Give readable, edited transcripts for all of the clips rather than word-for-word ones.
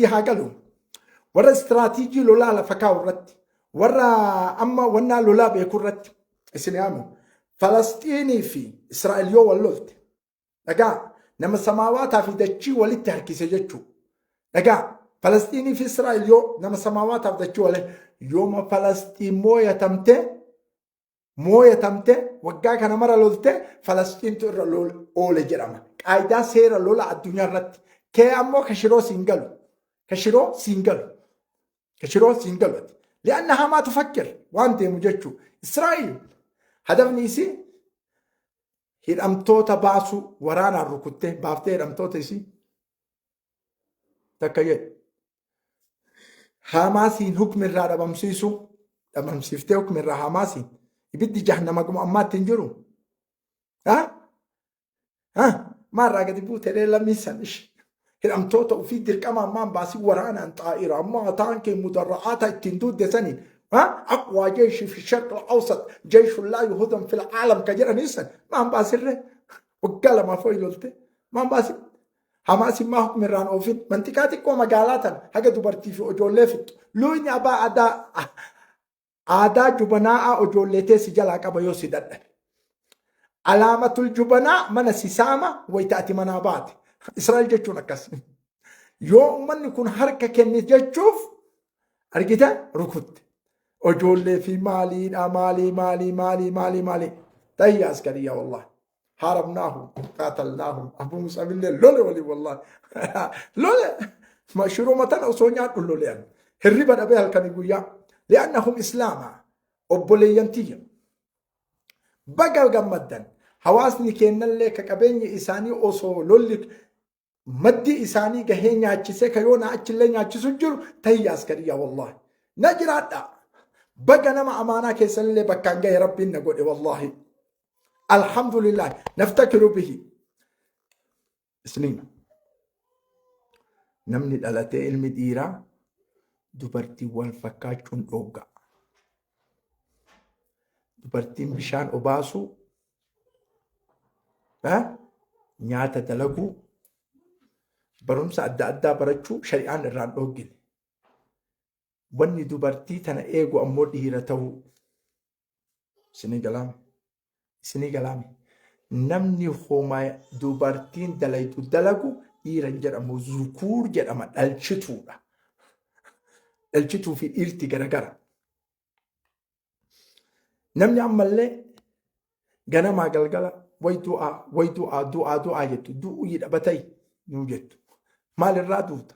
Haa galu. Warra istiraatiijii lolaa lafa kaa'u irratti, warra amma wannaa lolaa beeku irratti isin yaamu. Falasxiinii fi Israa'el yoo wal lolte, dhagaa nama samaawaataa fi dachii walitti harkise jechuu. Dhagaa Falasxiinii fi Israa'el yoo nama samaawaataa fi dachii walitti yooma Falasxiin mooyatamte mooyatamte waggaa kana mara lolte Falasxiintu irra oole jedhama. Qaayidaa seera lola addunyaa irratti. Kee ammoo ka shiroo siin galu. Ka shiroo siin galu. Ka shiroo siin galu. Li'anna hamaa tufakkir waan deemu jechuu. Israa'el hadafni isii hidhamtoota baasuu waraanaan rukuttee baaftee hidhamtoota isii takka jedhe. Haamaasiin hukmi irraa dhabamsiisuu dhabamsiiftee hukmi irraa Haamaasiin ibiddi jahannama guma ammaatti hin jiru. Ha? Ha? Maarraa gadi buute lammii san ishi. Hidhamtoota ofii dirqama ammaan baasii waraanaan xaa'ira ammaa taankii mudarra'aata ittiin duudde saniin. Ha? Aqwaa jeeshi fi sharq al-awsat jeeshu laa yuhudan fil aalam ka jedhanii san maan baasirree waggaa lamaaf ho'i lolte maan baasin. Hamaas immaa hukmi irraan oofin manxiqaa xiqqoo magaalaa tan haga dubartii fi ojoollee fixxu. Luuyni abaa aadaa aadaa jubanaa'aa ojoollee tee si jalaa qaba yoo si dadhabe. Alaamatul jubanaa mana si saama wayita ati manaa baate. Israa'el jechuun akkas. Yoo uummanni kun harka kenne jechuuf argite rukutte. Ojoollee fi maaliidha maalii maalii maalii maalii maalii. Tayya askariyaa wallahi. Haarabnaahum qaatalnaahum Abu Musabillee lole waliin wallahi. Lole shiroo tana osoo nyaadhu lole ani. Hirriba dhabee halkanii guyyaa. Li'annahum islaama obboleeyyan tiyya. Baga gammaddan hawaasni keennallee ka qabeenyi isaanii osoo lolli maddii isaanii gahee nyaachisee ka yoonaa achillee nyaachisu jiru tahiyya askariyyaa wallaahi. Na jiraadha. Baga nama amaanaa keessanillee bakkaan gahe rabbiin na godhe wallaahi. Alhamdulillah naftakiru bihi. Isniima. Namni dhalatee ilmi dhiiraa dubartii wal fakkaachuun dhoogga. Dubartiin bishaan obaasuu nyaata dalaguu barumsa adda addaa barachuu shari'aan irraan dhooggine. Wanni dubartii tana eegu ammoo dhiira ta'uu. Isinii galaame. Isinii galaame. Namni homa dubartiin dalaytu dalagu dhiira hin jedhamu zukuur jedhama dhalchituudha. Dhalchituu fi dhiirti garagara. Namni ammallee ganamaa galgala way du'aa way du'aa du'aa du'aa jettu du'uu dhabatay nuu jettu. Maalirraa duuta?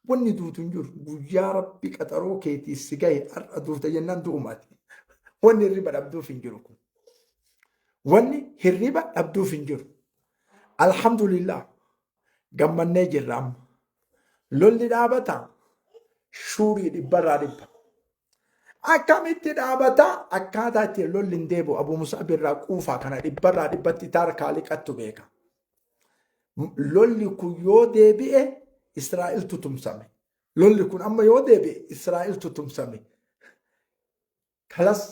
Wanni duutu hin jiru. Guyyaa rabbi qaxaroo keetii si gahe har'a duuta jennaan du'umaati. Wanni hirriba dhabduuf hin jiru kun. Wanni hirriba dhabduuf hin jiru. Alhamdulillah gammannee jirra amma. Lolli dhaabata shuurii dhibbarraa dhibba. Akkamitti dhaabata akkaataa ittiin lolli hin deebi'u Abuu Mus'ab irraa quufaa kana dhibbarraa dhibbatti taarkaa liqattu beeka. Lolli kun yoo deebi'e Israa'eltu tumsame. Lolli kun amma yoo deebi'e Israa'eltu tumsame. Kalas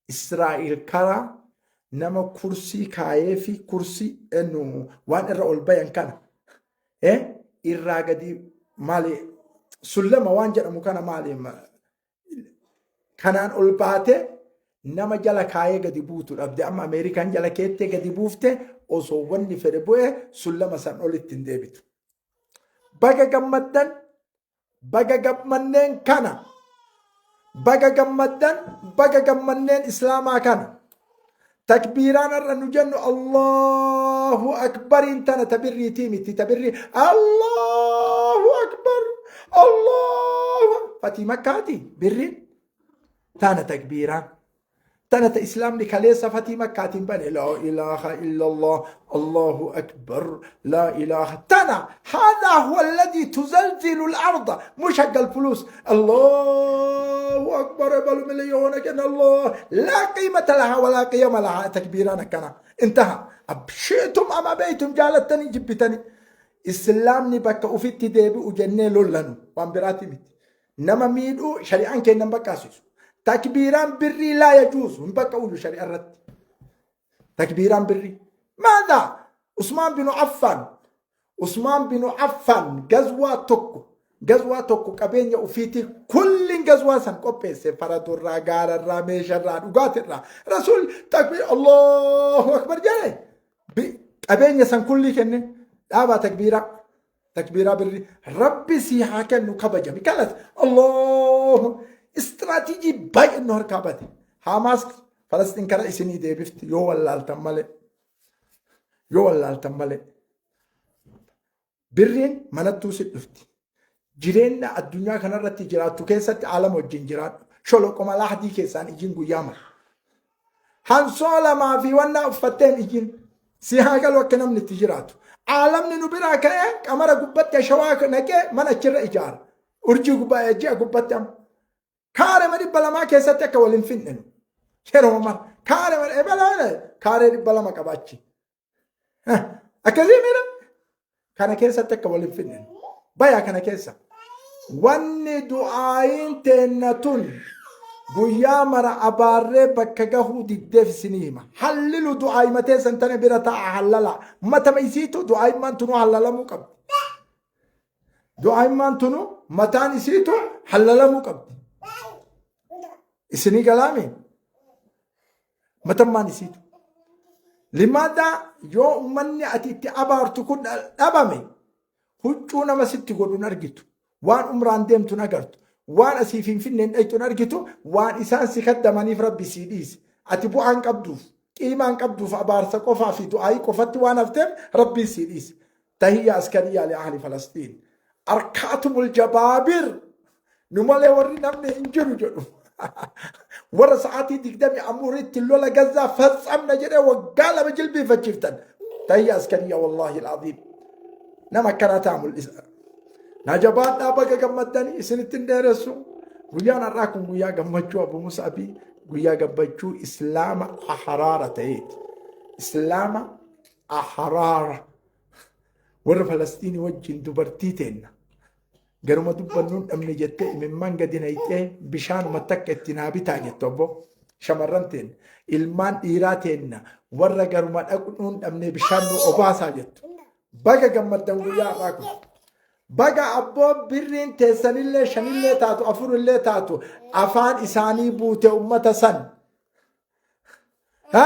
Israa'el karaa nama kursii kaayee fi kursii waan irra ol bayan kana irraa gadi maali sullama waan jedhamu kana maali kanaan ol baatee nama jala kaayee gadi buutu dhabde amma Ameerikaan jala keettee gadi buufte osoo wanni fedhe bu'e sullama san olitti hin deebitu. Baga gammaddan baga gammanneen kana baga gammaddan baga gammanneen islaamaa kana takbiiraan har'a nu jennu Allahu akbariin tana tabirriitii miti tabirrii Allahu akbar Allahu fatii makkaati birriin tana takbiiraan Tana ta islaamni kaleessa fatii makkaatiin bane laa ilaaha illallah Allahu akbar laa ilaaha tana haadaa huwa alladii tuzalzilu al-arda mush haqqa al-fulus Allahu akbar ebalu miliyoona kenna Allah laa qiimata lahaa walaa qiyama lahaa takbiiraan akkana intaha abshiitum am abeytum jaalattanii jibbitanii islaamni bakka ufitti deebi'u jennee lollanu waan biraati miti Nama miidhuu shari'aan keenya hin baqqaasisu. Takbiiraan birrii laa yajuuzu hin baqqa'uyyuu shari'a irratti. Takbiiraan birrii. Maadhaa Usmaan binu Affaan Usmaan binu Affaan gazwaa tokko Gazwaa tokko qabeenya ufiitii kulliin gazwaa san qopheesse faradorraa, gaararraa, meesharraa, dhugaatirraa. Rasuul takbiir Allahu akbar jedhe qabeenya san kullii kenne dhaabaa takbiiraa. Takbiiraa birri rabbi sii haa kennu kabajami. Kalas Allahu istiraatiijii baay'een nu harkaa bade. Haamaas Falastiin kara isinii deebifti yoo wallaaltan malee. Yoo wallaaltan malee. Birriin manattuu si dhufti. Jireenya addunyaa kanarratti jiraattu keessatti aalama wajjin jiraadhu. Sholoqoma lahdii keessaan ijin guyyaa mara. Hansoo lamaa fi wannaa uffatteen ijin. Si haa galu akka namni itti jiraatu. Aalamni nu biraa ka'ee qamara gubbatti ashawaa naqee mana achirra ijaara. Urjii gubbaa ji'a gubbatti amma. Kaarema 200 keessatti akka wal hin finne nu. Yeroo mara kaarema ebala kaaree 200 qaba achi. Akkasii miira kana keessatti akka wal hin finne. Bayaa kana keessa. Wanni du'aayiin teenna tun guyyaa mara abaarree bakka gahuu diddeef isinii hima. Hallilu du'aayima teessan tana bira taa'a hallala. Matama isiitu du'aayimmaan tunuu hallalamuu qabdi. Du'aayimmaan tunu mataan isiitu hallalamuu qabdi. Isinii galaami? Matammaan isiitu. Limaadhaa yoo ummanni ati itti abaartu kun dhabame huccuu nama sitti godhu hin argitu. Waan umraan deemtu hin agartu. Waan asii finfinneen dhayxu hin argitu. Waan isaan si kaddamaniif rabbi sii dhiise. Ati bu'aan qabduuf, qiimaan qabduuf abaarsa qofaa fi du'aayii qofatti waan hafteef rabbiin sii dhiise. Tahiyya askariyaa li ahli Falastiin. Arkaatumul jabaabir. Nu malee warri namni hin jiru jedhu. Warra sa'aatii 24tti lola Gazzaa fatsamna jedhee waggaa 2 jilbiinfachiiftan. Tahiyya askariyaa wallaahi al'aziim. Nama akkanaa ta'a mul'isa. Na jabaadhaa baga gammaddanii isinitti hin dheeressu. Guyyaan har'aa kun guyyaa gammachuu Abu Mus'abii guyyaa gammachuu Islaama aharaara ta'eeti. Islaama aharaara. Warra Falastiinii wajjin dubartii teenna. Garuma dubbannuun dhabne jettee imimmaan gadi nayxee bishaanuma takka itti naa bitaa jettu abbo. Shamarran teenna. Ilmaan dhiiraa teenna warra garuma dhaqnuun dhabne bishaan nu obaasaa jettu. Baga gammaddan guyyaa har'aa kun. Baga abboo birriin teessanillee shanillee taatu afurillee taatu afaan isaanii buute ummata san. Ha?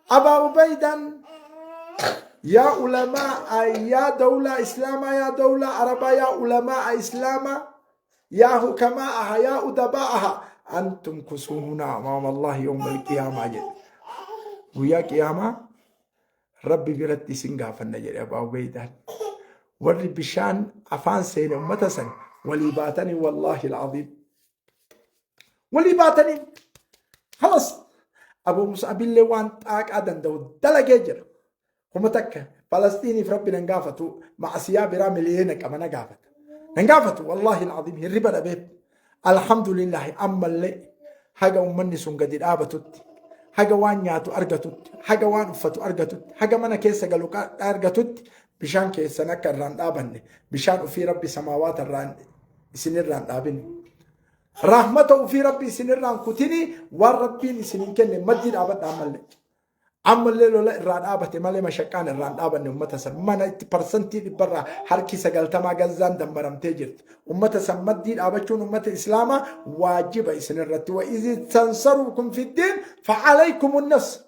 Abaa Ubaydaan yaa ulamaa yaa dawlaa islaamaa yaa dawlaa arabaa yaa ulamaa islaamaa yaa hukamaaha yaa udabaaha antum kusumunaa amaama Allahi yawma alqiyaamaa jedhe. Guyyaa qiyaamaa Rabbi biratti isin gaafanna jedhe Abaa Ubaydaan. Warri bishaan afaan seene ummata san walii baatanii wallaahi alcaziim. Walii baatanii halas Abu Mus'abillee waan xaaqaa danda'u dalagee jira. 1000 Falastiiniif Rabbi nan gaafatu macasiyaa biraa miliyoona qaba na gaafata. Nan gaafatu wallaahi alcaziim hirriba dhabeef. Alhamdulillahi ammallee haga ummanni sun gadi dhaabatutti haga waan nyaatu argatutti haga waan uffatu argatutti haga mana keessa galu argatutti bishaan keessan akka irraan dhaabanne bishaan ofii rabbi samaawaata irraan isinirraan dhaabin. Rahmata ofii rabbi isinirraan kutini waan rabbiin isinin kenne maddii dhaabadha ammallee. Ammallee lola irraa dhaabate malee mashaqqaan irraan dhaabanne ummata san mana itti 100% harki 90 Gazzaan dammaramtee jirti. Ummata san maddii dhaabachuun ummata Islaamaa waajiba isinirratti. Wa izi tansarukum fiddiin fa'alaykumun nasr.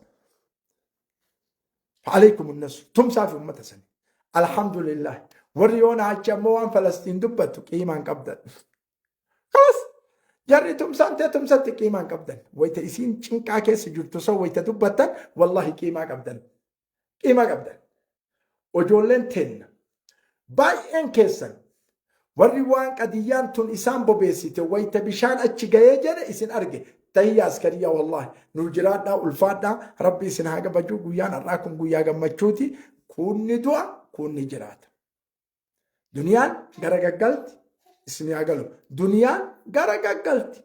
Fa'alaykumun nasr. Tumsaa fi ummata sani. Alhamdulillah. Warri yoona achi ammoo waan Falastiin dubbattu qiimaan qabdan. Kalas jarri tumsaan tee tumsatti qiimaan qabdan. Wayita isiin cinqaa keessa jirtu san wayita dubbattan wallahi qiimaa qabdan. Qiimaa qabdan. Ijoolleen teenna baay'een keessan warri waan qadiyyaan tun isaan bobeessite wayita bishaan achi ga'ee jedhe isin arge. Tahiyya askariyya wallahi nu jiraadhaa ulfaadhaa rabbi isin haa kabaju guyyaan har'aa kun guyyaa gammachuuti kuunni du'a kuunni jiraata. Duniyaan gara gaggalti isin haa galu. Duniyaan gara gaggalti.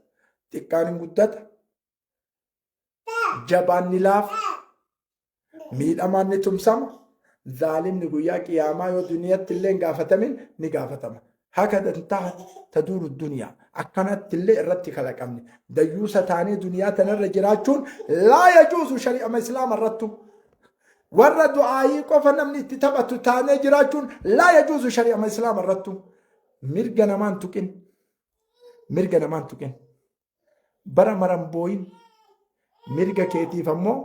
Xiqqaan hin guddata. Jabaan ni laafa. Miidhamaan ni tumsama. Zaalimni guyyaa qiyaamaa yoo duniyatti illee hin gaafatamin ni gaafatama. Haka taat taduuru duniyaa. Akkanatti illee irratti kalaqamne. Dayyuusa taanee duniyaa tanarra jiraachuun laa yajuuzu shari'ama islaama irrattu. Warra du'aayii qofa namni itti taphatu taanee jiraachuun laa yajuuzu shari'ama islaama irrattu. Mirga namaan tuqin. Mirga namaan tuqin. Bara maran booyin. Mirga keetiif ammoo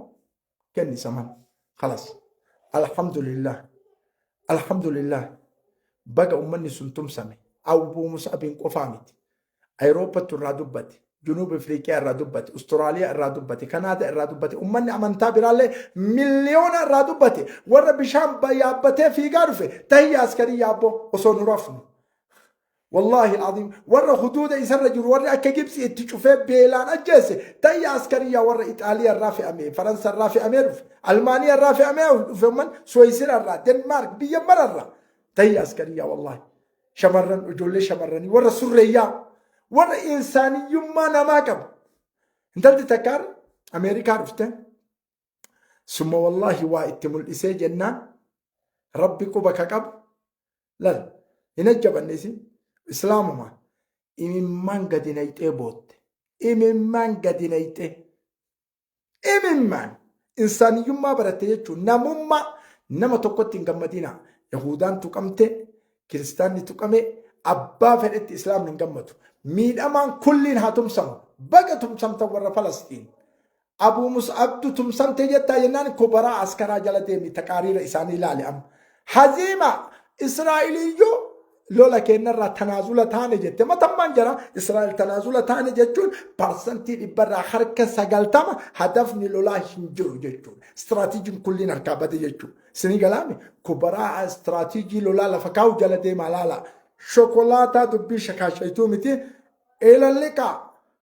kenni saman. Khalas. Alhamdulillah. Alhamdulillah. Baga ummanni sun tumsame. Abuu Mus'abiin qofaa miti. Ayirooppattu irraa dubbate. Junuub Afriiqiyaa irraa dubbate. Usturaaliyaa irraa dubbate. Kanaadaa irraa dubbate. Ummanni amantaa biraallee miliyoona irraa dubbate. Warra bishaan yaabbatee fiigaa dhufe. Tahiyya askarii yaabboo osoo nu rafnu. Wallaahi alazim warra huduuda isarra jiru warri akka Gibxi itti cufee beelaan ajjeese tahiyya askariyaa warra Ixaaliyaa irraa fe'amee Faransa irraa fe'amee dhufe Almaaniyaa irraa fe'amee dhufe umman Suweesira irraa Denmaark biyya mara irraa tahiyya askariyaa wallaahi shamarran ijoollee shamarranii warra surreeyyaa warra insaaniyyummaa namaa qabu intalti takkaan Ameerikaa dhufte summa wallaahi waa itti mul'isee jennaan rabbi quba ka qabu lal hin ajjabanne isin islaamuma imimmaan gadi nayxee bootte imimmaan gadi nayxee imimmaan insaaniyyummaa baratte jechuun namummaa nama tokkotti hin gammadina Yahudaan tuqamte kiristaanni tuqame abbaa fedhetti islaamni hin gammadu miidhamaan kulliin haa tumsamu baga tumsamtan warra Falastiin Abuu Mus'abtu tumsamte jettaa jennaan kubaraa askaraa jala deemi taqaariira isaanii ilaali amma. Haziima Israa'eliyyuu lola keenyarraa tanaazula taane jette matammaan jara Israa'el tanaazula taane jechuun parsantii 90% hadafni lolaa hin jiru jechuudha. Istiraatiijiin kulliin harkaa bade jechuudha. Isinii galaame kubaraa istiraatiijii lolaa lafa kaa'u jala deemaa laala. Shokolaataa dubbii shakaashaytuu miti. Ilalliqaa.